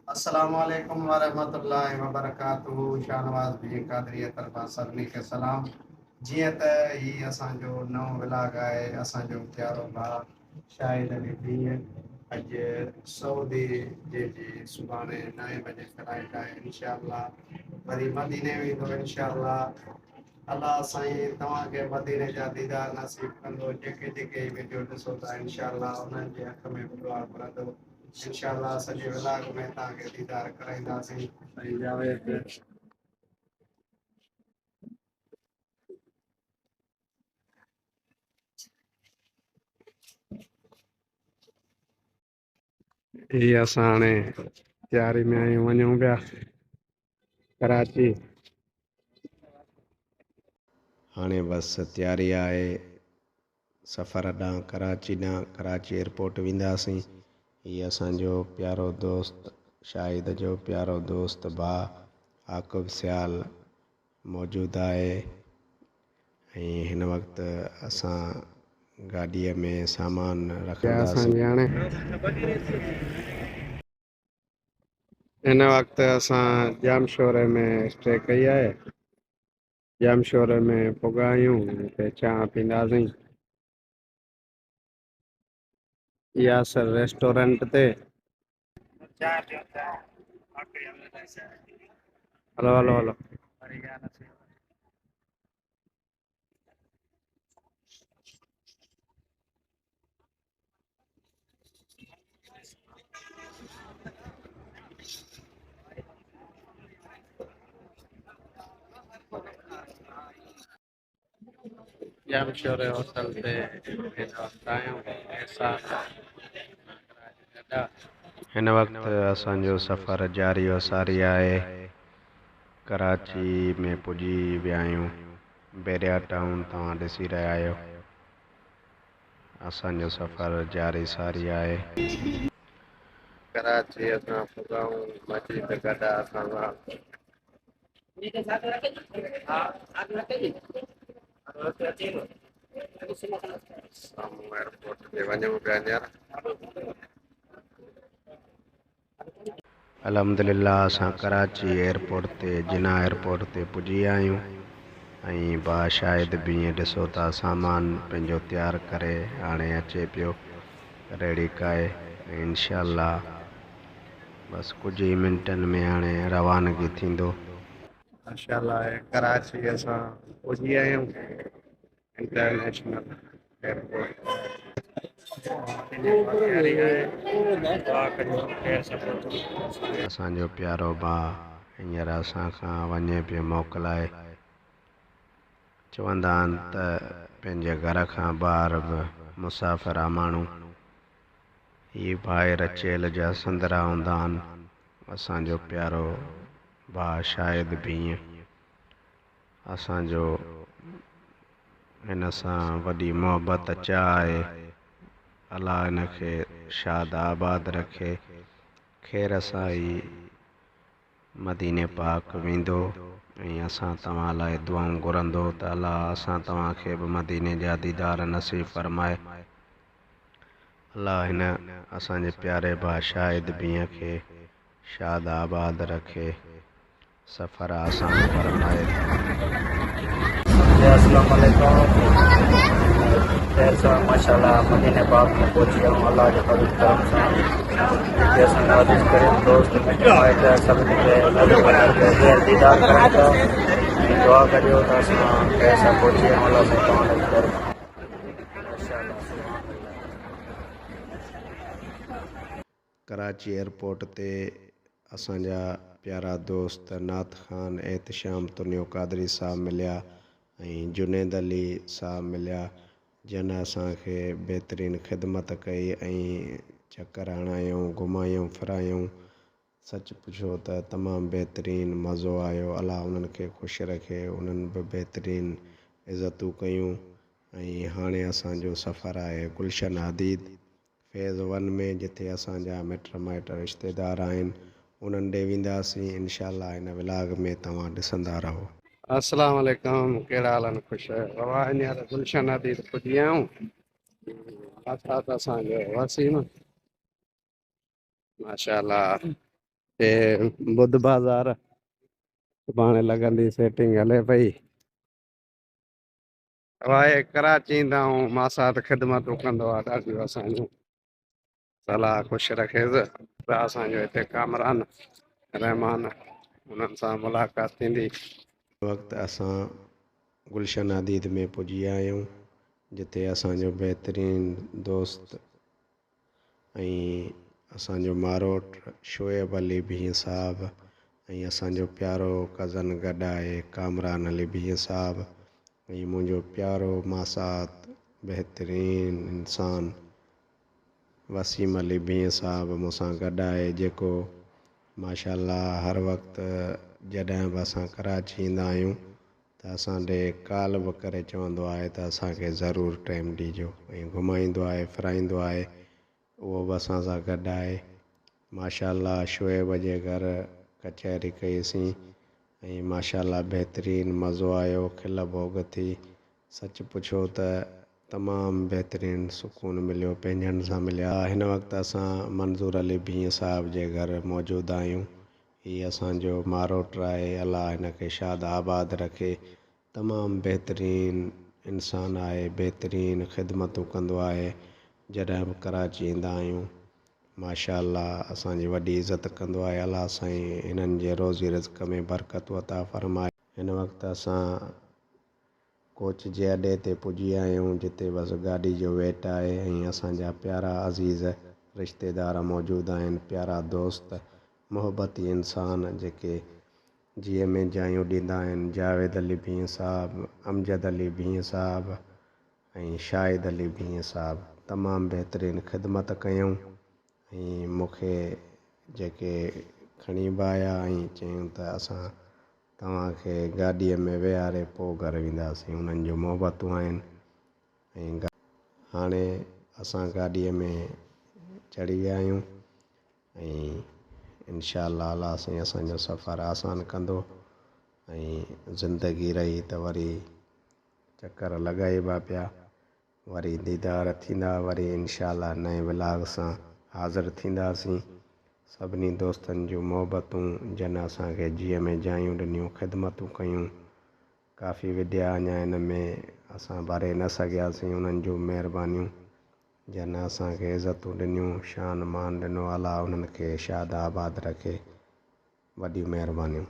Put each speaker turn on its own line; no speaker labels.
السلام عليڪم ورحمة الله وبرڪاته شاهنواز بي قادري طرفان سڀني کي سلام. جيئن ته هي اسان جو نئون ولاگ آهي، اسان جو پيارو ڀاء شاهد علي بيء اڄ سعودي جي جي سڀاڻي 9 بجي فلائيٽ آهي، انشاء الله وري مديني ويندو. انشاء الله الله سائين توهان کي مديني جا ديدار نصيب ڪندو. جيڪي جيڪي وڊيو ڏسو ٿا، انشاء الله انهن جي حق ۾ به دعا گهرندو. انشاء الله سڄي ولاگ ۾ توهان کي ديدار ڪرائينداسين. سائين جاويد، هي اسان هاڻي تياري ۾ آهيون، وڃون پيا ڪراچي.
هاڻي بس تياري آهي سفر ڏانهن، ڪراچي ڏانهن، ڪراچي ايئرپورٽ وينداسين. هي اسان جو پيارو دوست، شاهد جو پيارو دوست ڀاء عاقب سيال موجود آهي ۽ هن وقت اسان گاڏيء ۾ سامان
اسان
رکنداسين.
جي هاڻي هن وقت اسان ڄامشوري ۾ اسٽي ڪئي آهي. ڄامشوري ۾ پڳا آهيون، هتي چانهه پيئنداسين ياسر ريسٽورنٽ تي. هلو هلو هلو. ڄامشوري هوٽل تي هن وقت آهيون، احسان.
هن وقت اسان جو سفر جاري و ساري آهي. ڪراچي ۾ پڄي ويا آهيون. بحريا ٽائون توهان ڏسي رهيا آهيو. اسان جو سفر جاري ساري آهي.
ڪراچي اسان پڳائون، مجيد گڏا اسان سان. سامهون ايئرپورٽ تي وڃون پيا هينئر.
الحمدلله اسان ڪراچي ايئرپورٽ تي، جناح ايئرپورٽ تي پڄي ويا آهيون ۽ ڀاء شاهد به ائين ڏسو ٿا سامان پنهنجو تيار ڪري هاڻي اچي پيو ريڙهي ڪاهي ۽ انشاء الله بس ڪجهه ئي منٽن ۾ هاڻي روانگي ٿيندو.
ماشاء الله ڪراچي اسان پڄي ويا آهيون، انٽرنيشنل ايئرپورٽ.
اسان جو پيارو ڀاء هينئر اسان کان وڃي پيو موڪلائي. چوندا آهن ته پنهنجي گهر کان ٻاهر به مسافر آ ماڻهو. هي ڀائر چيل جا سندرا هوندا آهن. اسان جو پيارو ڀاء شاهد ڀينء، اسان جو هن سان وڏي محبت چاهه آهي. الله هن کي شاد آباد رکي. خير سان ئي مديني پاڪ ويندو ۽ اسان توهان لاء دعائون گهرندو ته الله اسان توهان کي به مديني جا ديدار نصيب فرمائي. الله هن اسان جي پياري ڀاء شاهد ڀينء کي شاد آباد رکي، سفر آسان فرمائي.
جي السلام عليڪم، خير سان ماشاءالله مديني پاڪ ۾ پهچي ويا آهيون الله جي فضل ڪرم سان. جيڪي اسان عزيز ڪريم دوست مٽ مائٽ سڀني کي نظر ٻيهر ديدار ڪرڻ ٿا ۽ دعا ڪجو ته اسان خير سان پهچي ويا آهيون. الله سائين توهان لاء خير. ماشاءالله سبحان الله.
ڪراچي ايئرپورٽ تي اسان جا پيارا دوست نعت خان احتشام تنيو قادري صاحب مليا ۽ جنيد علي صاحب مليا، جن اسان کي بهترين خدمت ڪئي ۽ چڪر هڻايائون، گهمايائون ڦرايائون. سچ پڇو ته تمام بهترين مزو آيو. الله انهن کي خوش رکي. انهن به بهترين عزتون ڪيون ۽ هاڻي اسان جو سفر آهي گلشن حديد فيز ون ۾، جتي اسان جا مٽ مائٽ رشتيدار آهن، انهن ڏي وينداسين. انشاء الله هن ولاگ ۾ توهان ڏسندا رهو.
السلام عليڪم، ڪهڙا حال آهن؟ خوش آهيو؟ بابا هينئر گلشن حديد پڄي ويا آهيون. مٿان ته اسان جو وسيم ماشاء الله. هي ٻڌ بازار سڀاڻي لڳندي سيٽنگ هلي پئي. واهي ڪراچي ايندا آهيون ماسات خدمتون ڪندو آهي ڏاڍيون اسان جون الله خوش رکيس ته اسان جو هتي ڪامران رحمان انهن سان ملاقات ٿيندي.
هن وقت اسان گلشن حديد ۾ پڄي ويا آهيون جتي اسان جو بهترين دوست ۽ اسان جو ماروٽ شعيب علي ڀينء صاحب ۽ اسان جو پيارو ڪزن گڏ آهي ڪامران علي ڀينء صاحب ۽ منهنجو پيارو ماسات بهترين انسان وسيم علي ڀينء صاحب مون سان گڏ آهي جيڪو ماشاء الله هر وقت جڏهن به اسان ڪراچي ايندا آهيون ته اسان ڏي ڪال به ڪري چوندو آهي ته اسان کي ضرور ٽيم ڏيجو ۽ گهمائيندو آهي ڦرائيندو آهي اهو به اسان سان گڏ آهي ماشاء الله شعيب جي گهر ڪچهري ڪئي سين ۽ ماشاء الله بهترين مزو آيو کل ڀوڳ ٿي سچ پڇو ته تمام بهترين سڪون مليو پنهنجن سان مليا هن وقت اسان منظور علي ڀينء صاحب جي گهر موجود آهيون هي اسان جو ماروٽ آهي الله هن کي شاد آباد رکي تمام بهترين انسان آهي بهترين خدمتون ڪندو آهي جڏهن به ڪراچي ايندا آهيون ماشاء الله اسان جي وڏي عزت ڪندو آهي الله سائين هنن جي روزي رزق ۾ برڪتون عطا فرمائي. هن وقت اسان ڪوچ جي اڏي تي پڄي ويا آهيون جتي بس گاڏي جو ويٽ آهي ۽ اسان جا پيارا عزيز رشتيدار موجود آهن پيارا دوست محبتي انسان جيڪي جيء ۾ جايون ڏيندا آهن جاويد علي ڀينء صاحب امجد علي ڀينء صاحب ۽ شاهد علي ڀينء صاحب تمام بهترين خدمت ڪيائون ۽ مون کي جيڪي کڻي به آيا ۽ چيائون ته اسان توهان کي گاڏيء ۾ ويهاري پوء گهر وينداسين انهن جون محبتون آهن ۽ هاڻي اسان گاڏيء ۾ چڙهي ويا آهيون ۽ انشاء الله الله سائين اسان جو سفر آسان ڪندو ۽ زندگي رهي ته وري چڪر لڳائبا پيا وري ديدار ٿيندا وري انشاء الله نئين ولاگ سان حاضر ٿينداسين سڀني دوستن جون محبتون جن اسان کي جيء ۾ جايون ڏنيون خدمتون ڪيون ڪافي وڊيا اڃا هن ۾ اسان ڀري نه سگهياسين انهن جون مهربانيون جن اسان کي عزتون ڏنيون شان مان ڏنو الله انهن کي شاد آباد رکي وڏيون مهربانيون.